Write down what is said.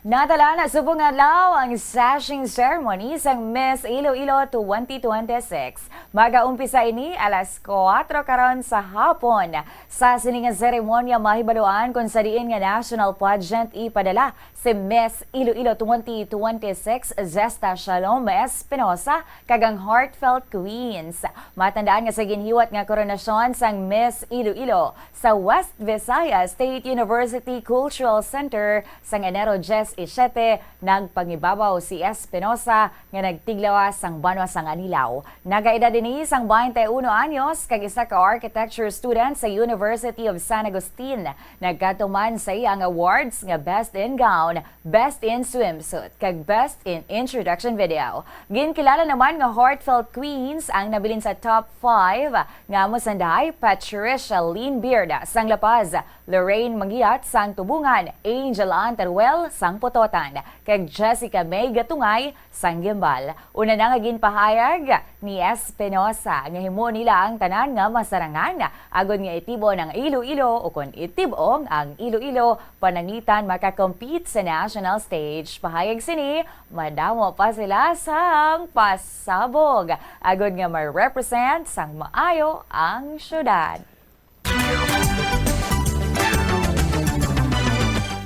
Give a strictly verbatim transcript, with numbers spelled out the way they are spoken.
Nadala na subong adlaw ang sashing ceremony sang Miss Iloilo twenty twenty-six. Magaumpisa ini alas kuwatro karon sa hapon. Sa sini nga seremonya, mahibaluan kung sa diin nga national pageant ipadala si Miss Iloilo twenty twenty-six, Zesta Shalom Espinosa, kag ang Heartfelt Queens. Matandaan nga sa ginhiwat nga koronasyon sang Miss Iloilo sa West Visayas State University Cultural Center sang Enero diyes y siyete, nagpangibabaw si Espinosa nga nagtiglawas sang banwa sang Anilao. Nagaedad ini sang baynte uno anyos kag isa ka architecture student sa University of San Agustin. Nagkatuman sa iya ang awards nga Best in Gown, Best in Swimsuit, kag Best in Introduction Video. Ginkilala naman nga Heartfelt Queens ang nabilin sa top five nga amo sanday Patricia Lynn Birda sang La Paz, Lorraine Mangiat sang Tubungan, Angel Ann Teruel sang Pototan, kag Jessica May Gatungay sang Guimbal. Una na nga ginpahayag ni Espinosa nga himuon nila ang tanan nga masarangan agod nga itib-on ang Iloilo, o kon itib-ong ang Iloilo, pananglitan makakompete sa national stage. Pahayag sini, madamo pa sila sang pasabog agod nga ma-represent sang maayo ang syudad.